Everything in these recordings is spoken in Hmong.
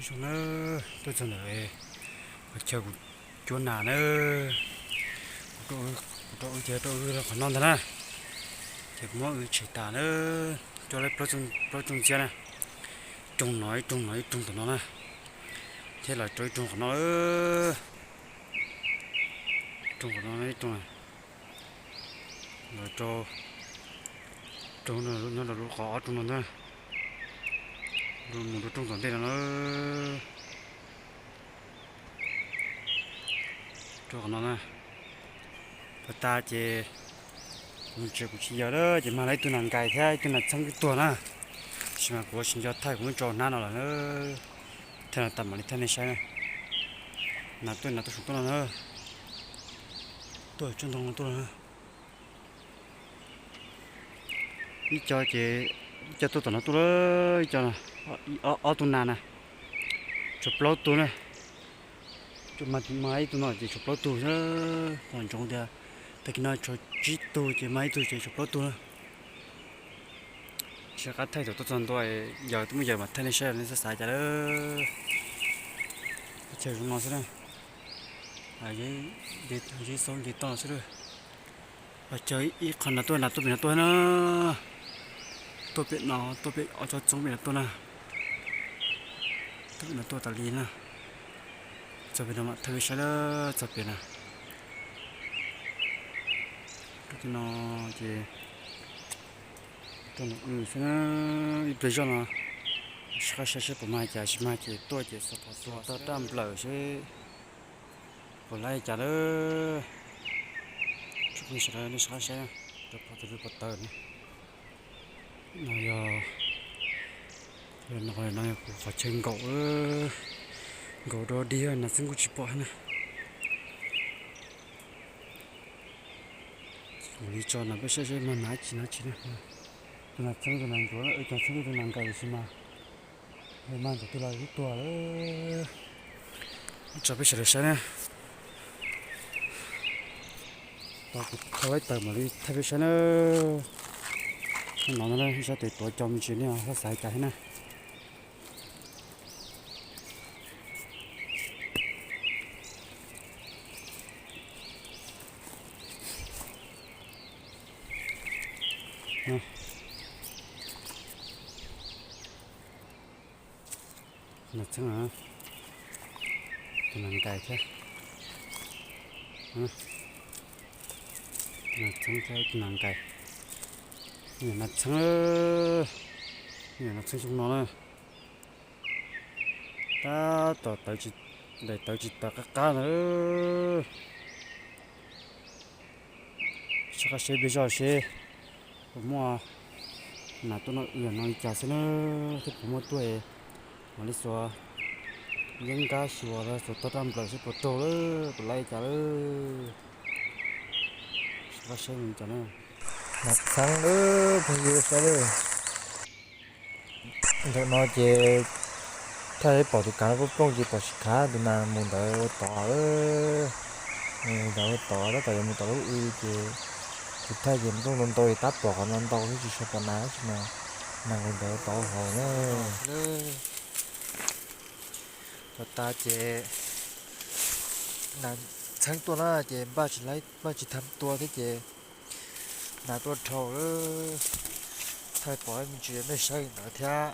Zoo na, tuaj txog ntawm qhov chaw kuv cuab nas na, kuv rau wb ces rau wb qhov no ntag na, ces kuv muab wb tshem tas na, cuab lawm plaub rooj ntxiab na, rooj no ib rooj no ib rooj tom no na, thiab los rau ib rooj qhov no, rooj qhov no ib rooj na, los rau rooj no nyob rau lub qhov ob rooj no ntag, mus rau rooj tom ntej no na, rau qhov no na. Puag ta ces kuv mus tsev kuv tsis yawg lawm ces mag lawv ib tug nas nkais thiab ib tug nas txheeb twb tuag na, tab sis mas kuv tsis nco thaij kuv muab tso hnab no lawm na, thaij no tas mam li thaij nej saib na. Nas tuaj nas tuaj saum tuaj no na, tuaj tsob ntoo no tuaj na. Ib co ces, ib co tuaj tom no tuaj lawm, ib co, ob tug nas na, tshuav plaub tug na. Mag ib tug no ces tshuav plaub tug, ntsoov tias tag kis no tshuav tsib tug ces mag ib tug ces tshuav plaub tug na. Tsis qab thaij thaum tuaj txog ntua, yawg twb muab yawg mas thaij nej saib nej xav xav cas lawm. Chaw zoo no xwb na, zeb xaub nce toj xwb lawm. Los caw ib qho nas tuaj, nas tuaj pem no tuaj na, tuaj pem no, tuaj pem ob tsob txoob pem no tuaj na, tuaj pem no tuaj tas li na. Txog pem no mam thaij peb saib lawm, txog pem na. Rau tej no ces tuaj nws xwb na, ib pliag zoj no sib qab saib seb puas mag cas, tsis mag ces tuaj ces xov phom xuas toj raj nplawm seb puas laib cas lawm. Tsoom phooj ywg sawv daws nej sib qab saib na, rau phom tus lub pov tawm na. No yog, no yog kuv qhov chaw nkaum, nkaum dog dig, nas txheeb kuj tsis pom thiab na. Kuv li tso no peb saib seb mag nas tsi nas tsi na. Tus nas txheeb tus nas ncuav, tus nas txheeb tus nas nkais tab sis mas mag ntawm twg los twb tuag lawm. Tso peb sawv daws saib na. Tos kuv thau laib taws mam li thaij peb saib na. No no na, ib sab tes tuav cov me ntsis nej ho xav cas thiab na. Nas txheeb, tus nas nkais thiab. Tus nas txheeb thiab tus nas nkais. Nas txheeb, nas txheeb zoo no na. Tab tom tawv, daim tawv tsis tawv qab qab na. Sib qab saib pliag zoj seb puas muaj nas tuaj noj wb no li cas xwb na, thiab puas muaj tuaj es mam li xuas yeeb nkab xyuas los xuas toj raj nplawm seb puas raug lawm puas laib cas lawm. Sib qab saib li cas na. Nas txheeb lawm phooj ywg saib lawm. Ntawm no ces thaij pom tus kav plooj plooj ces pom tsis khav, tus nas mus ntawd ua tod lawm. Mus ntawd ua tod tab tom yuav mus tom lub w ces kuv thaij ces plooj ntau ntau es tab pom qhov no ntau thiab tsis tshua pom nas tab sis mas nas nqis ntawd ua tod ua haus na. Puag ta ces nas txheeb tuaj na ces npaj tsis tau tua thiab ces nas tuaj dhau lawm. Thaij pom me ntsis nej saib li ntawd thiab.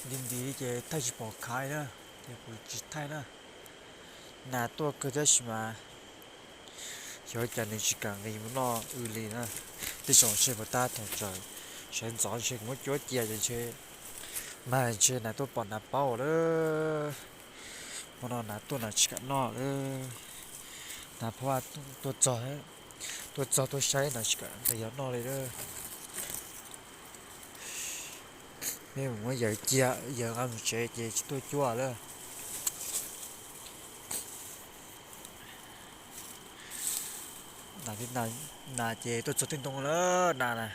Nti nti ces thaij tsis pom khav na, ces kuv tsis thaij na. Nas tuaj kawg tab sis mas xyov cas nws tsis kam nqis mus noj wb li na. Tej zaum ntshe puas tab thaum tsaus sawv ntxov ntshe kuv muab cuab cia ces ntshe mag ntshe nas tuaj pom nas paub lawm. Hmo no nas tuaj nas tsis kam noj lawm. Nas phab vaj tuaj txog, tuaj txog tuaj saib nas tsis kam nqis los noj li lawm. Peb mus muab yawg cia, yawg nqa mus tsev ces tsis tuaj cuab lawm. Nas ces tuaj txog tej ntoo lawm, nas na,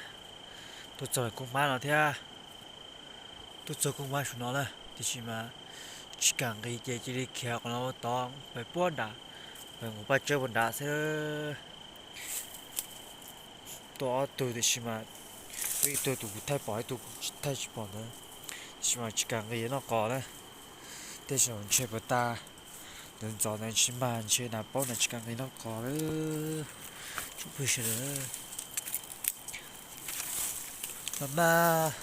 tuaj txog koob hmab no thiab. Tuaj txog koob hmab saum no na, tiam sis mas tsis kam nqis ces cia li khiav qhov no ua tod pais puag nram, pais nqus paj tsawb puag nrad xwb. Tuaj ob tug tiam sis mas ib tug tus kuv thaij pom, ib tug kuv thaij tsis pom ntawd. Tsis mas tsis kam nqis noj qos na. Tej zaum ntshe puas tas, ntxov ntxov ntawd tsis mag ntshe nas paub na tsis kam nqis noj qos lawm. Tsoom phooj ywg sawv daws, mas mas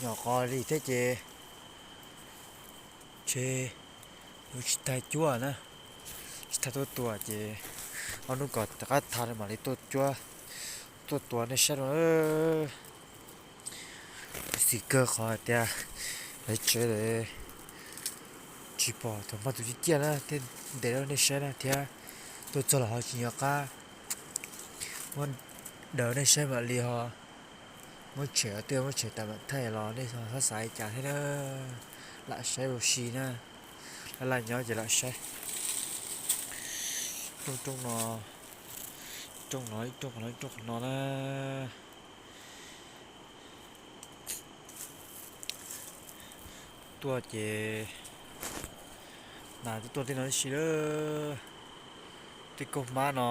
nyom qos li thiab ces ntshe yuav tsis tag cuab na, tsis tag tuaj tua ces ob hnub kom rov qab tag mam li tuaj cuab, tuaj tua nej saib dua. Xis kawg qhov hais tias lawv tsev lawv tsis pom thaum mag tus ciaj ciaj na thiaj ntes rau nej saib na thiab. Tuaj txog los ho tsis nco qab muab daws nej saib mam li ho muab tshem, twb muab tshem tas mam thaij los nej ho xav li cas thiab na. Lam saib ua si na, laj laj nyob ces lam saib. Rooj rooj no, rooj no ib rooj qhov no ib rooj qhov no na. Tuaj ces nas twb tuaj tej no tib si lawm. Tej kaug mab no,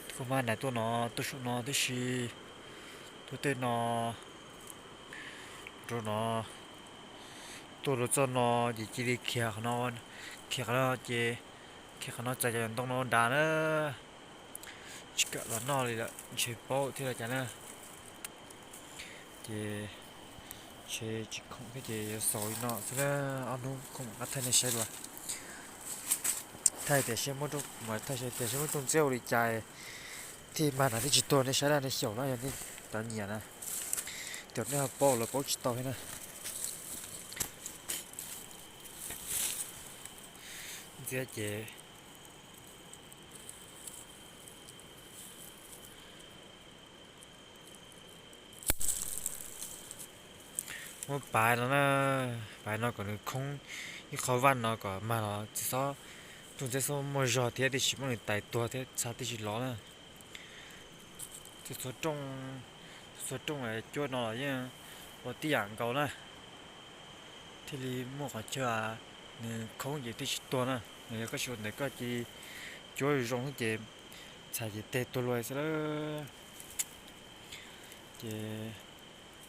tej kaug mab nas tuaj no, tuaj saum no tib si, tuaj tej no, rau no, tuaj rau txoj no ces cia li khiav qhov no, khiav qhov no ces khiav qhov no txais cov ntoo no ua nrad na. Tsis kam los noj li lawm ntshe paub thiab los cas na. Ces ntshe tsis khoom thiab ces yuav xaus li no xwb na. Ob hnub khoom mam qab thaij nej saib dua. Thaij tias seb muab rooj, thaij tias seb muab rooj ntxiab ua li cas thiaj mag nas thiaj tsis tuag nej saib na, nej xyaum na yog nej cov nyiam na. Cov nej ho paub los paub tsis tau thiab na. Ntxiab ces muab paiv no na, paiv no kom nws khoob ib qho vaj no kom mag los tsis txhob, rooj ntxiab txhob muaj zog thiab tiam sis muab nws tais tuag thiab txha tib si los na. Txhua rooj, txhua rooj cuab no los yeej ua tib yam nkaus na, thiaj li muaj qhov chaw nws khoob ces thiaj tsis tuag na. Yog koj tsis ua ntawd koj cia cuab zoo ces txha ces teg tuag luaj xwb lawm. Ces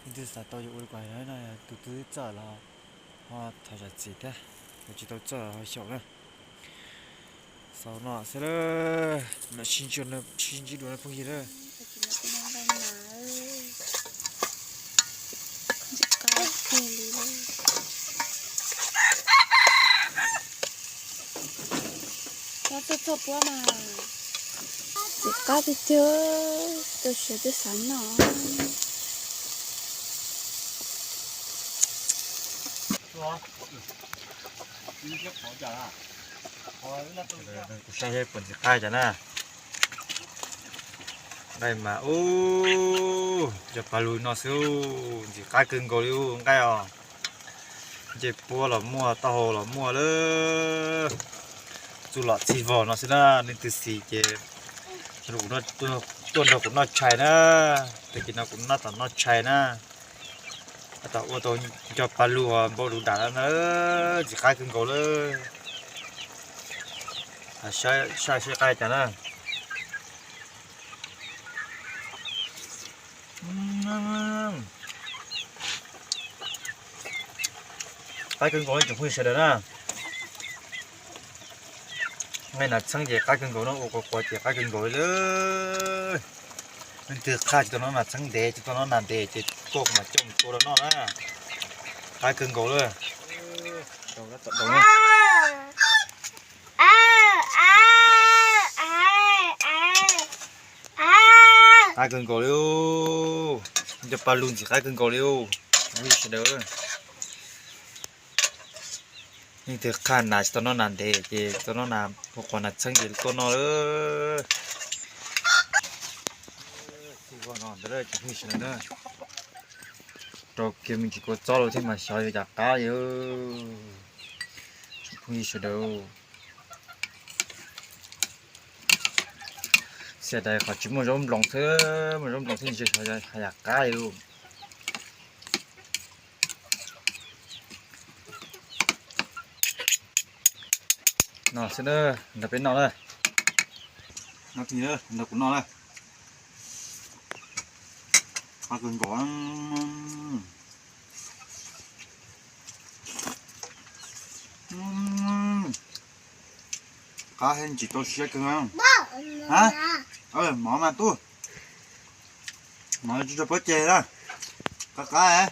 leej twg xav tau yuav ua li kuv hais no, tus twg txawj los ho thov zam txim thiab, tus tsis tau txawj ho xyaum na. Xaus no xwb lawm, mam sib ntsib dua na phooj ywg na. Txhob txhob puab mas. Ntxim qab tiag tiag, tuaj siav twb xav noj. Kuv saib seb puas ntxim qab cas na. Nqaij mas ub, cov paj lug no xwb, ntxim qab kawg nkaus li ub nqaij os. Ncej puab los muaj, taub hau los muaj lawm. Txuj lom txhij vog no xwb na, leej twg xis ces tuaj nrog kuv noj tshais na. Tag kis no kuv noj tom noj tshais na. Tab tom ua tau nco paj lug npau lug dam na, ntxim qab kawg nkaus lawm. Saib seb qab cas na. Qab kawg nkaus li tsoom phooj ywg sawv daws na. Nqaij nas txheeb ces qab kawg nkaus no, ua quav quav ces qab kawg nkaus li lawm. Leej twg qhaj tsis tau noj nas txheeb ntev, tsis tau noj nas ntev ces tuaj kuv mam coj mus tua rau noj na. Qab kawg nkaus lawm. Qab kawg nkaus li, cov paj lug ntxim qab kawg nkaus li. Sawv daws, leej twg qhaj nas tsis tau noj nas ntev ces tau noj nas, ua quav nas txheeb ces tuaj noj lawm. Rau kiag me ntsis kua txob los thiab mas xyov yuav cas qab li. Phooj ywg sawv daws, xiam dais qhov tsis muaj zaub nploos xwb, muaj zaub nploos thiab ntshe xyov hais yam qab li. No xwb na, nrog peb noj na. Nrog kuv noj na. Qab kawg nkaus. Qab heev, tsis tau siab kawg. Mov mas tub, mov tsis tso pob ceg na. Qab qab.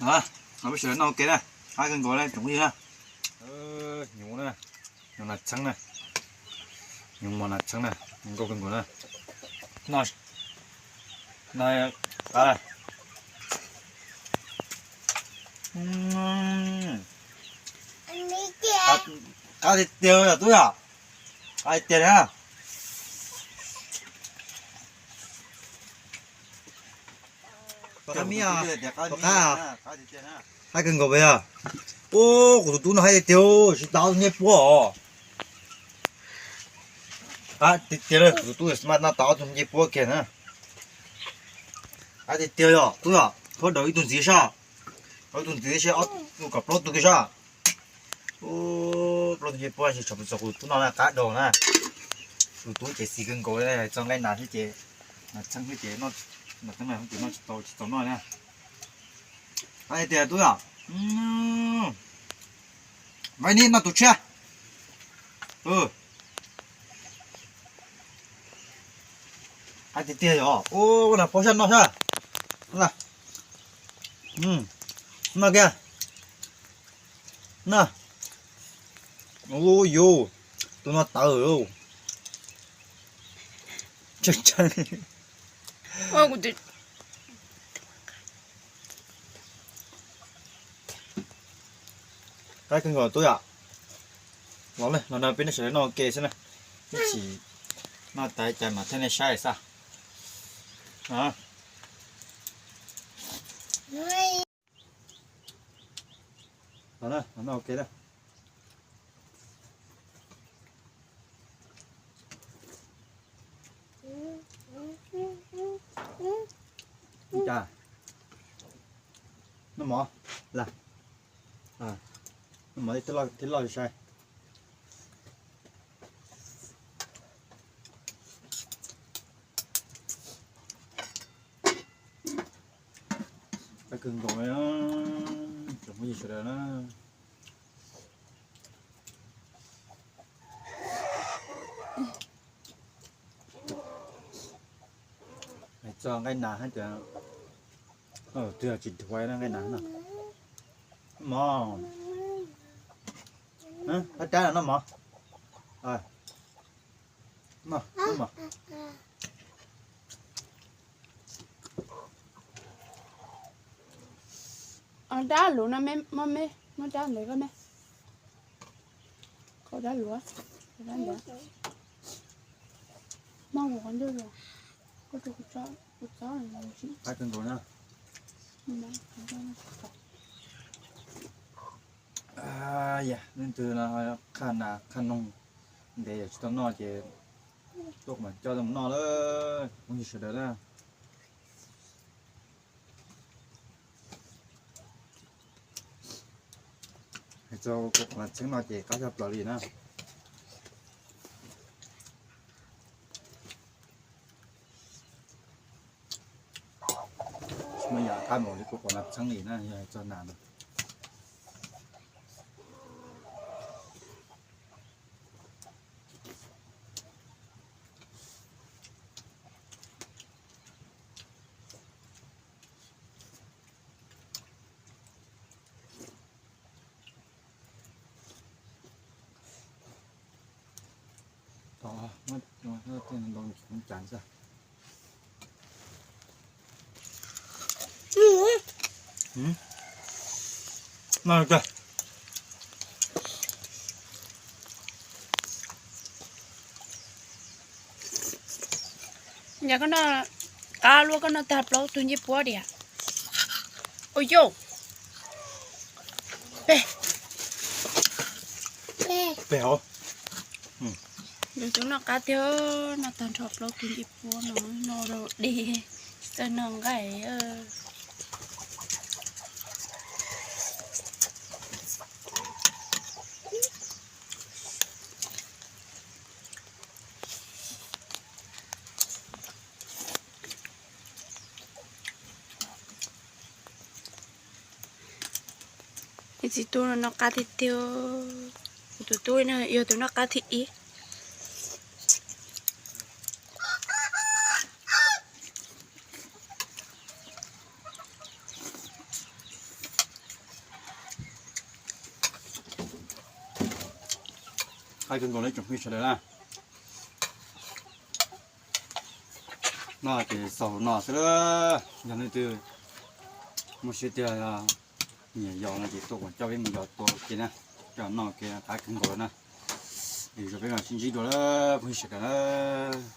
Peb sawv daws noj ua ke na. Qab kawg nkaus na tsoom phooj ywg na. Hnyuv na, hnyuv nas txheeb na, hnyuv mos nas txheeb na, nkauj kawg nkaus na. Noj, noj qab. Qab tiag tiag yom tub yom. Qab tiag tiag na. Qab, qab kawg nkaus yom. Ub, kuv tus tub no haib tiag tiag, tsis tau ob tug ncej puab os. Qab tiag tiag, kuv tus tub no tau ob tug ncej puab kiag na. Qab tiag tiag yom tub yom, khaub daus ib tug ntxiv saj, ib tug ntxiv seb, ua kom plaub tug kiag saj. Ub, plaub tug ncej puab tsis tshua txog kuv tus tub no na, qab daus na. Kuv tus tub ces xis kawg nkaus, txog nqaij nas thiab ces, nas txheeb thiab ces, nas txheeb na ces noj tsis tau, tsis txaus noj na. Qab tiag tiag tub yom. Vaib nib noj tus tshiab. Qab tiag tiag yom. Ub, nas pog saj noj saj. Noj kiag. Noj. Ub yuv, tus no tawv. Qab kawg nkaus tub yom. Los, los no peb noj sawv daws noj ua ke xwb na. Ib chim noj tas cas mam thiaj nej saib xwb. Los noj ua ke na. Noj mov, noj mov thiab loj sai. Qab kawg nkaus, tsoom phooj ywg sawv daws na. Hais txog nqaij nas hab tias, twb yog tsis dhuav nqaij nas no. Mov, hab rab no noj mov. Noj mov. Dab luv no, muab dab ntawd koj me, koj dab luv, dab ntawd, muab kuv qhov ncauj los, koj rau kuv tsob, kuv tsob. Qab kawg nkaus na. Leej twg no qhaj nas qhaj noog ntev yog tsis tau noj ces tuaj kuv mam coj tuaj mus noj lawm phooj ywg sawv daws na. Hais txog kuv qos nas txheeb no ces qab tshaj plaws li na. Tsis muaj yam qab mus li kuv qos nas txheeb li na, yog hais txog nas no. Yog koj noj qab luaj koj noj tag plaub tug ncej puab diam. Ua yau, peg, peg hauv. Yus tus noj qab tiag, noj tag nrho plaub tug ncej puab no, noj rau deb, tsis txawj noj nqaij. Txiv tub no noj qab tiag tiag. Kuv tus tub no yog tus noj qab thib ib. Qab kawg nkaus li tsoom phooj ywg sawv daws na. Noj ces xaus no xwb. Yog leej twg muaj siab tiag nyiam yos no ces tuaj kuv coj peb mus yos tua ua ke na, coj noj ua ke qab kawg nkaus na. Es zoo peb mam sib ntsib dua lawm phooj ywg sawv daws na.